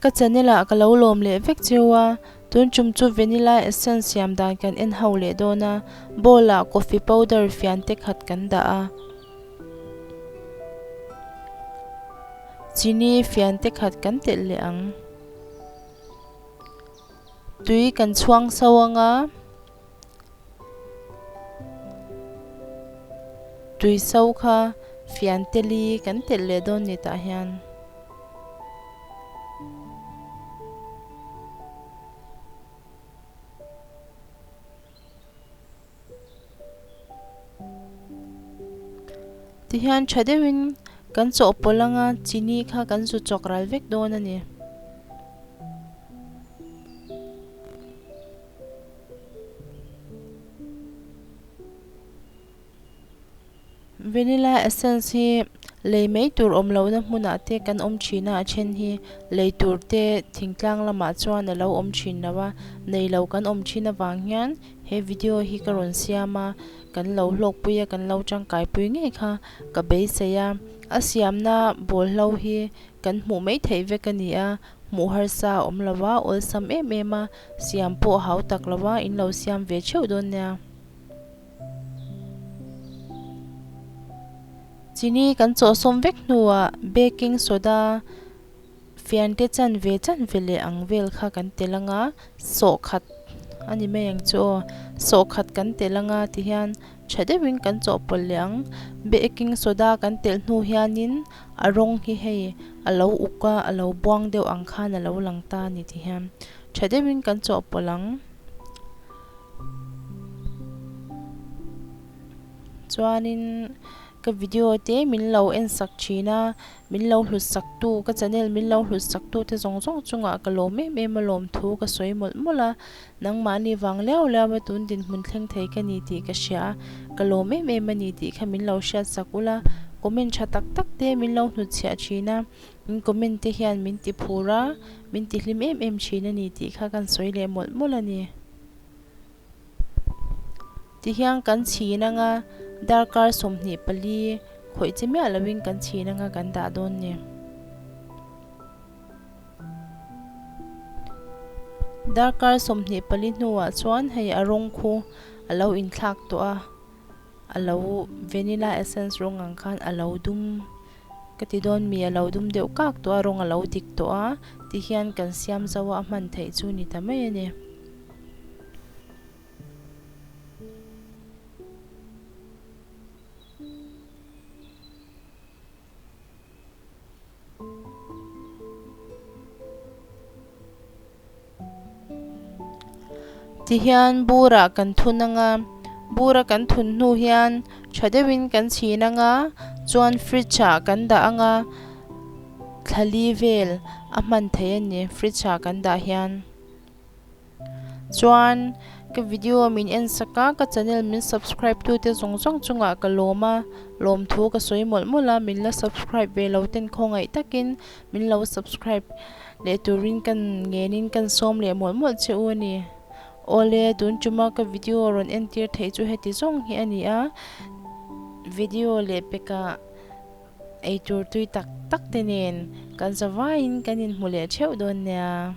Ka channel ah ka lo lawm leh vek cheu a, tun tum chu vanilla essence siam dan kan en ho leh dawn a, bowl ah coffee powder fian te khat kan dah a, chini fian te khat kan telh leh ang. Tui kan chhuang so anga. Tui so kha fian teli kan telh leh dawn ni tah hian. Tihian tha deuhin kan chawhpawlh anga chini kha kan zu chawk ral vek dawn a ni. Vanilla essence hi lei mai tur awm lohna hmunah te kan awm thin a a then hi lei tur te thingtlang lamah chuan a lo awm thin lo a nei lo kan awm thin avang hian he video hi ka rawn siam a kan lo hlawkpui a kan lo tangkai pui ngei kha ka beisei a a siamna bawlhlo hi kan hmuh mai theih vek a ni a hmuh harsa a awm lo a awlsam em em a siam pawh a hau tak lo a in lo siam ve theuh dawn nia. Chini kan chawhsawm vek hnuah baking soda fian te chanve chanve leh ang vel kha kan tel anga sawhkhat a ni mai ang chu aw sawhkhat kan tel anga tihian tha deuhin kan chawhpawlh leh ang baking soda kan telh hnu hianin a rawng hi hei a lo uk a a lo buang deuh ang khan a lo lang ta a ni tihian tha deuhin kan chawhpawlh ang. Chuanin ka video te min lo en sak thin a, min lo hlut sak tu ka channel min lo hlut sak tu te zawng zawng chungah ka lawm em em a lawm thu ka sawi mawlh mawlh a, nangmahni vang liau liau a tun dinhmun thleng thei ka ni tih ka hria a, ka lawm em em a ni tih kha min lo hriat sak ula, comment tha tak tak te min lo hnutchhiah thin a, in comment te hian min ti phur a, min ti hlim em em thin a ni tih kha kan sawi leh mawlh mawlh a ni. Tihian kan chhin anga darkar 24 khawih chi miah lovin kan chhin anga kan dah dawn ni. Darkar 24 hnuah chuan hei a rawng khu a lo inthlak tawh a, a lo vanilla essence rawng ang khan a lo dum ka ti dawn mi a lo dum deuh kak tawh a rawng a lo dik tawh a tihian kan siam zo a a hman theih chu ni ta mai a ni. Tihian burah kan thun anga bura kan thun hnu hian tha deuhin kan chhin anga chuan fridge ah kan dah anga thlali vel a hman theih a ni fridge ah kan dah hian. Chuan ka video min en sak a, ka channel min subscribe tu te zawng zawng chungah ka lawm a, lawmthu ka sawi mawlh mawlh a, min la subscribe ve lo ten khawngaih takin min lo subscribe leh turin kan ngenin kan sawm leh mawlh mawlh che u a ni. Awle tun tuma ka video rawn entir theih chu heti zawng hi a ni a, video leh pekah Eitur tui tak tak te nen kan zavaiin kan inhmu leh theuh dawn nia.